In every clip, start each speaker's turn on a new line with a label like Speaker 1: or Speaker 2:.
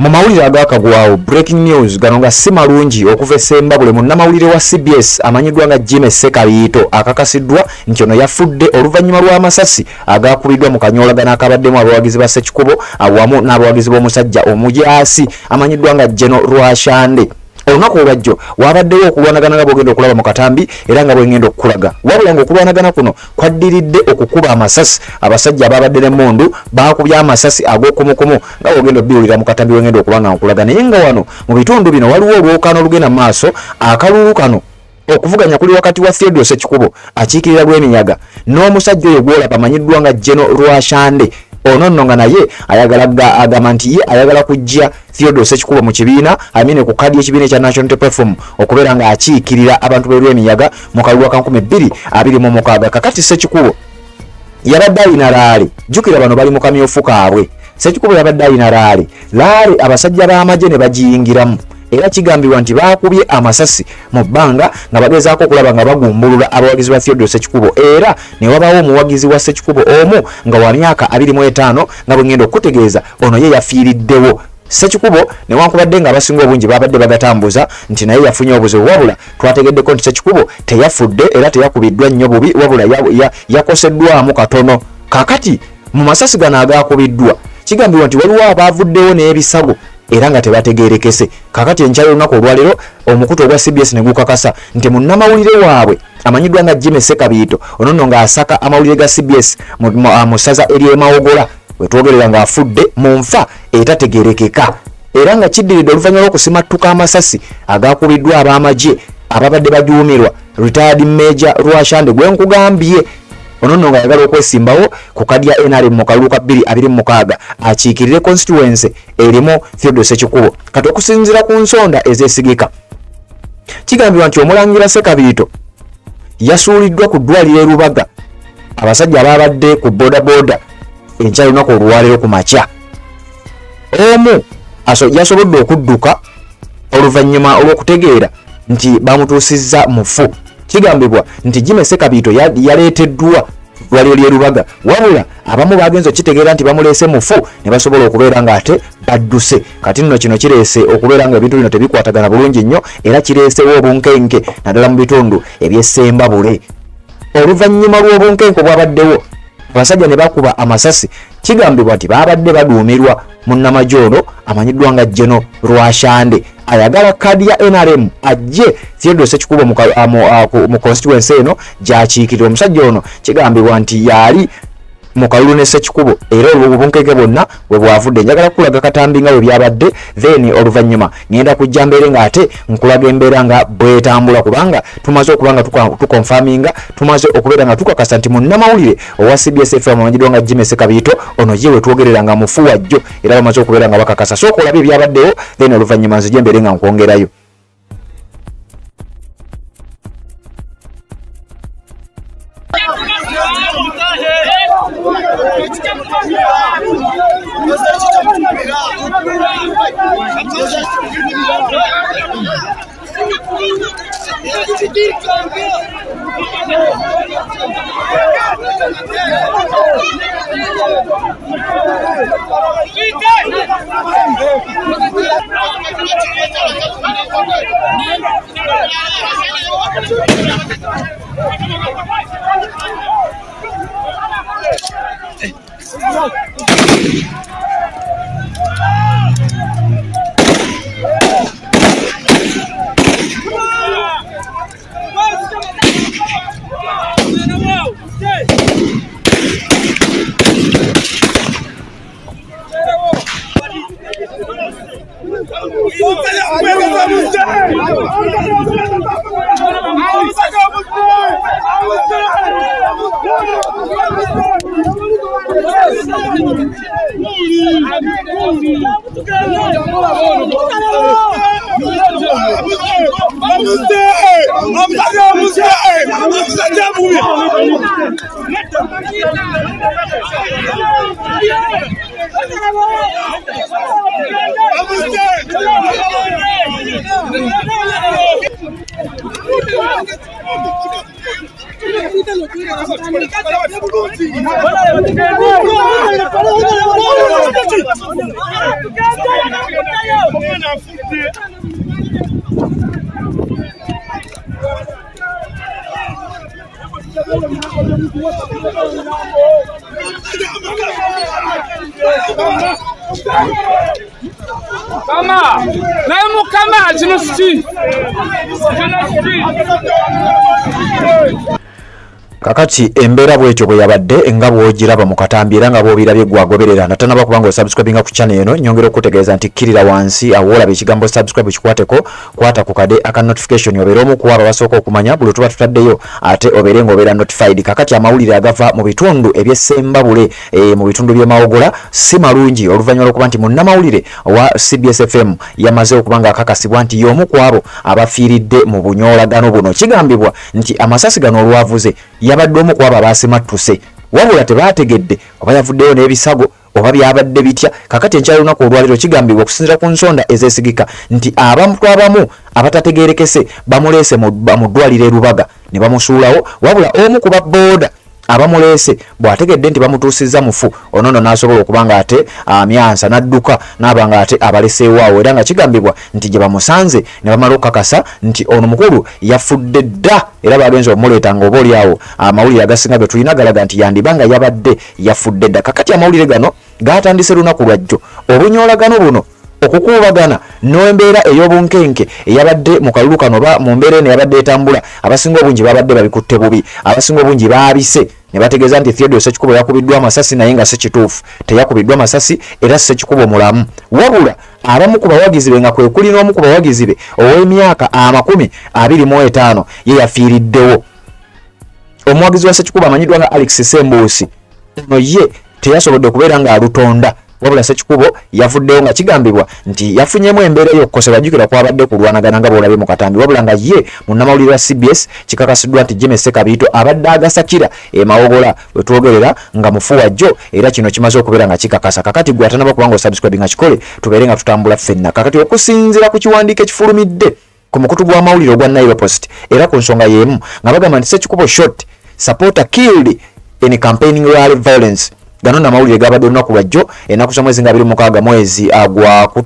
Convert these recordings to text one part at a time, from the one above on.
Speaker 1: Mu mawulire agakagwawo breaking news gano nga si malungi okuva Sembabule, munnamawulire wa CBS amanyiddwa nga Jimmy Sekabiito akakasiddwa nti ono yafudde oluvannyuma lw'amasasi agakubiddwa mu kanyoolagano akabaddemu abawagizi ba Ssekikubo awamu n'abawagizi b'omusajja omujaasi amanyiddwa nga General Rwashande. Olunaku olwajjo wabaddewo okulwanagana nga bw'ogenda okulaba mu katambi era nga bw'engenda okukulaga, wabula ng'okulwanagana kuno kwaddiridde okukuba amasasi. Abasajja ababadde n'emmundu baakubye amasasi ag'okumukumu nga bw'ogenda obbiwulira mu katambi w'engenda okuba nga nkulaga. Naye nga wano mu bitundu bino waliwo olwokaano olugenda mu maaso. Akalulu kano okuvuganya kuli wakati wa Theodore Ssekikubo akiikirira Lwemiyaga n'omusajja oyo gw'olaba amanyiddwa nga General Rwashande. Ono nno nga naye ayagala agamba nti ye ayagala kujja Theodore Ssekikubo mu kibiina amine ku kadi y'ekibiina ekya National Platform okubeera nga akiikirira abantu b'e Lwemiyaga mu kalulu aka 2026. Kakati Ssekikubo yabadde alina rally, jjukira bano bali mu kamyufu kaabwe. Ssekikubo yabadde alina rally, rally abasajja b'amagye ne bagiyingiramu, era kigambibwa nti baakubye amasasi mu bbanga nga bagezaako okulaba nga bagumbulula abawagizi ba Theodore Ssekikubo, era ne wabaawo omuwagizi wa Ssekikubo omu nga wa myaka 25 nga bwe ngenda okutegeeza ono ye yafiiriddewo. Ssekikubo newankubadde nga abasinga obungi babadde bagatambuza nti naye yafunye obuzibu, wabula twategeddeko nti Ssekikubo teyafudde era teyakubiddwa nnyo bubi, wabula yakoseddwamu katono. Kaakati mu masasi gano agaakubiddwa kigambibwa nti waliwo abaavuddewo n'ebisago era nga tebategeerekese. Kakati enkya y'olunaku olwaleero omukutu ogwa CBS ne gukakasa nti munnamawulire waabwe amanyiddwa nga Jimmy Sekabiito ono nno ng'asaka amawulire ga CBS mu ssaza ery'e Mawogola we twogerera ng'afudde mu nfa etategeerekeka, era nga kiddiridde oluvannyuma lw'okusimattuka amasasi agaakubiddwa ab'amagye ababadde bajuumirwa retired Major Rwashande gwe nkugambye. Ono nno ng'ayagala okwesimbawo ku kadi ya NRM mu kalulu ka 2026 akiikirire constituency erimu Theodore Ssekikubo. Kati okusinziira ku nsonda ezeesigika kigambibwa nti omulangira Sekabiito yasuuliddwa ku ddwaliro e Lubaga abasajja ababadde ku bodaboda enkya y'olunaku olwaleero ku makya. Omu yasobodde okudduka oluvannyuma olw'okutegeera nti bamutuusizza mufu. Kigambibwa nti Jimmy Sekabiito yaleeteddwa ddwaliro ly'e Lubaga, wabula abamu bagenze okitegeera nti bamuleese mufu ne basobola okubeera ng'ate badduse. Kati nno kino kireese okubeera nga ebintu bino tebikwatagana bulungi nnyo, era kireesewo obunkenke naddala mu bitundu eby'e Sembabule. Oluvannyuma lw'obunkenke obwabaddewo abasajja ne bakuba amasasi, kigambibwa nti baabadde baduumirwa munnamagye ono amanyiddwa nga General Rwashande ayagala kadi ya NRM ajje Theodore Ssekikubo mu constituency eno gy'akiikirira. Omusajja ono kigambibwa nti yali mu kalulu ne Ssekikubo era obunkenke bwonna bwe bwavudde. Njagala kukulaga katambi nga bwe byabadde, then oluvannyuma ngenda kujja mbeere ng'ate nkulaga embeera nga bwetambula, kubanga tumaze okuba nga tukonfaminga, tumaze okubeera nga tukakasa nti munnamawulire owa CBS FM amanyiddwa nga Jimmy Sekabiito ono ye we twogerera nga mufu wajjo, era bamaze okubeera nga bakakasa. Sooka olabe ebyabaddewo, then oluvannyuma nzije mbeere nga nkwongerayo.
Speaker 2: Kama naye mukama kino siki
Speaker 1: Kakati embeera bwetyo bwe yabadde nga bw'ogiraba mu katambi era nga bw'obirabye gwagoberera natanaba kubanga osubscribinga ku channel eno, nyongera okutegeeza nti kkirira wansi awo olaba ekigambo subscribe kikwateko, kwata ku kade aka notification obeere omu ku abo abasooka okumanya buli tuba tutaddeyo ate obeere ng'obeera notified. Kakati amawulire agava mu bitundu eby'Essembabule mu bitundu by'e Mawogola si malungi oluvannyuma lw'okuba nti munnamawulire owa CBS FM yamaze okuba nga akakasibwa nti y'omu ku abo abafiiridde mu bunyoolagano buno. Kigambibwa nti amasasi gano olwavuze yabadde omu ku abo abaasimattuse, wabula tebaategedde oba yavuddeyo n'ebisago oba byabadde bitya. Kakati enkya y'olunaku olwaleero kigambibwa okusinziira ku nsonda ezeesigika nti abantu abamu abatategeerekese bamuleese mu ddwaliro e Lubaga ne bamusuulawo, wabula omu ku babbooda abamuleese bw'ategedde nti bamutuusizza mufu ono nno n'asobola okuba nga ate amyansa n'adduka n'aba nga ate abaleseewo awo, era nga kigambibwa nti gye bamusanze ne bamala okukakasa nti ono mukulu yafudde dda era bagenze omuleeta nga oba oli awo amawulire agasinga ge tulina galaga nti yandiba nga yabadde yafudde dda. Kakati amawulire gano gaatandise lunaku lwajjo obunyoolagano buno okukuubagana n'embeera ey'obunkenke eyabadde mu kalulu kano oba mu mbeera eno eyabadde etambula, abasinga obungi babadde babikutte bubi, abasinga obungi baabise ne bategeeza nti Theodore Ssekikubo yakubiddwa amasasi naye nga si kituufu, teyakubiddwa masasi era Ssekikubo mulamu. Wabula abamu ku bawagizi be nga kwe kuli n'omu ku bawagizi be ow'emyaka 25 ye yafiiriddewo. Omuwagizi wa Ssekikubo amanyiddwa nga Alex Ssembuusi ono ye teyasobodde okubeera ng'alutonda, wabula Ssekikubo yavuddeyo nga kigambibwa nti yafunyemu embeera ey'okukosebwa. Jjukira kwabadde kulwanagana nga bw'olabye mu katambi, wabula nga ye munnamawulire wa CBS kikakasiddwa nti Jimmy Sekabiito abadde agasakira e Mawogola we twogerera nga mufu wajjo, era kino kimaze okubeera nga kikakasa. Kakati gwe atanaba kubanga osubscribinga kikole tubeere nga tutambula ffenna. Kakati okusinziira ku kiwandiiko ekifulumidde ku mukutu gw'amawulire ogwa Nile Post era ku nsonga y'emu nga bagamba nti Ssekikubo shot supporter killed in campaigning rally violence. Gano n'amawulire gabadde olunaku lwajjo ennaku z'omwezi nga 26 mwezi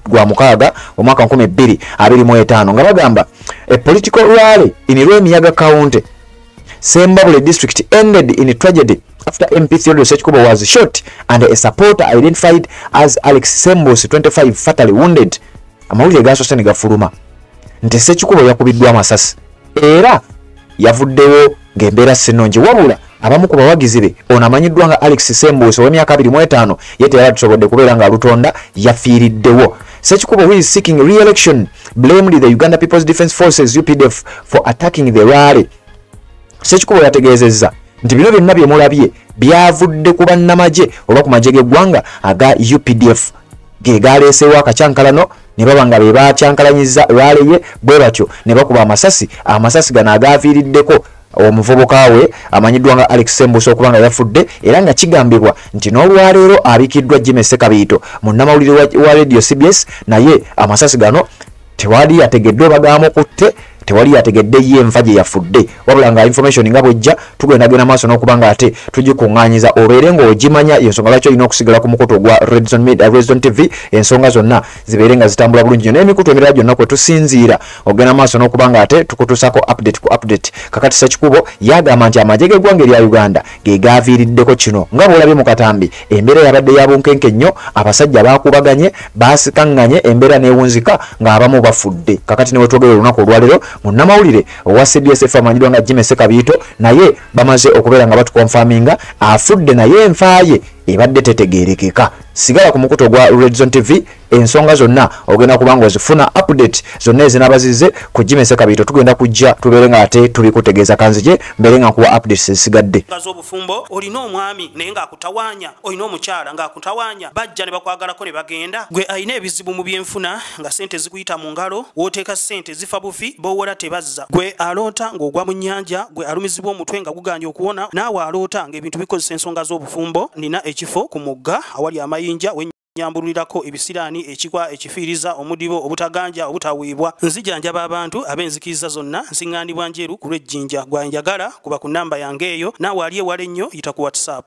Speaker 1: gwa mukaaga omwaka 2025 nga bagamba a political rally in Lwemiyaga County, Sembabule district ended in tragedy after MP Theodore Ssekikubo was shot and a supporter identified as Alex Ssembuusi 25 fatally wounded. Amawulire gasoose ne gafuluma nti Ssekikubo yakubiddwa amasasi era yavuddewo ng'embeera si nnungi, wabula abamu ku bawagizi be ono amanyiddwa nga Alex Ssembuusi ow'emyaka 25 ye teyatusobodde kubeera ng'alutonda yafiiriddewo. Ssekikubo, who is seeking re-election, blamed the Uganda People's Defence Forces UPDF for attacking the rally. Ssekikubo yategeezezza nti bino byonna bye mulabye byavudde ku bannamagye oba ku magye g'eggwanga aga UPDF ge galeeseewo akacyankalano ne baba nga be bakyankalanyizza rally ye bwe batyo ne bakuba amasasi. Amasasi gano agaaviiriddeko omuvubuka we amanyiddwa nga Alex Ssembuusi okuba nga yafudde, era nga kigambibwa nti n'olwaleero abikiddwa Jimmy Sekabiito munnamawulire wa radio CBS, naye amasasi gano tewali yategeddwa bagamukutte, tewali yategedde ye enfa gye yafudde, wabula nga information nga bwejja tugendagenda maaso n'okuba nga ate tugikuŋŋaanyiza obeere ng'ogimanya. Ensonga lwaki olina okusigala ku mukutu ogwa Redzone Media, Redzone TV, ensonga zonna zibeere nga zitambula bulungi nnyo n'emikutu emirala gyonna kwe tusinziira ogenda maaso n'okuba nga ate tukutuusaako update ku update. Kakati Ssekikubo yagamba nti amagye g'eggwanga erya Uganda ge gaaviiriddeko kino nga bw'olabye mu katambi. Embeera yabadde ya bunkenke nnyo, abasajja baakubaganye, baasikaŋŋanye, embeera n'ewunzika ng'abamu bafudde. Kakati ne wetwogera olunaku olwaleero munnamawulire owa CBS FM amanyiddwa nga Jimmy Sekabiito naye bamaze okubeera nga batukonfaminga afudde, naye enfa ye ebadde tetegeerekeka. Sigala ku mukutu ogwa Redzone TV, ensonga zonna ogenda kuba nga ozifuna update zonna ezinaaba zizze ku Jimmy Sekabiito. Tugenda kujja tubeere nga ate tubikutegeeza. Kanzije mbeere nga nkuwa updates ezisigadde.
Speaker 3: Z'obufumbo olina omwami naye ng'akutawaanya, olina omukyala ng'akutawaanya, bajja ne bakwagalako ne bagenda. Gwe alina ebizibu mu byenfuna nga ssente zikuyita mu ngalo, w'oteeka ssente zifa bufi, b'owola tebazza. Gwe aloota ng'ogwa mu nnyanja, gwe alumizibwa omutwe nga guganye okuwona, naawe aloota ng'ebintu bikozesa ensonga z'obufumbo, nina ekifo ku mugga awali amayinja we nyambulirako ebisiraani, ekikwa, ekifiiriza, omudibo, obutaganja, obutaweebwa. Nzijanjaba abantu ab'enzikiriza zonna, nsiŋŋaanibwa Njeru ku lw'Ejjinja. Gwanjagala kuba ku nnamba yange eyo, naawe ali ewala ennyo yita ku WhatsApp.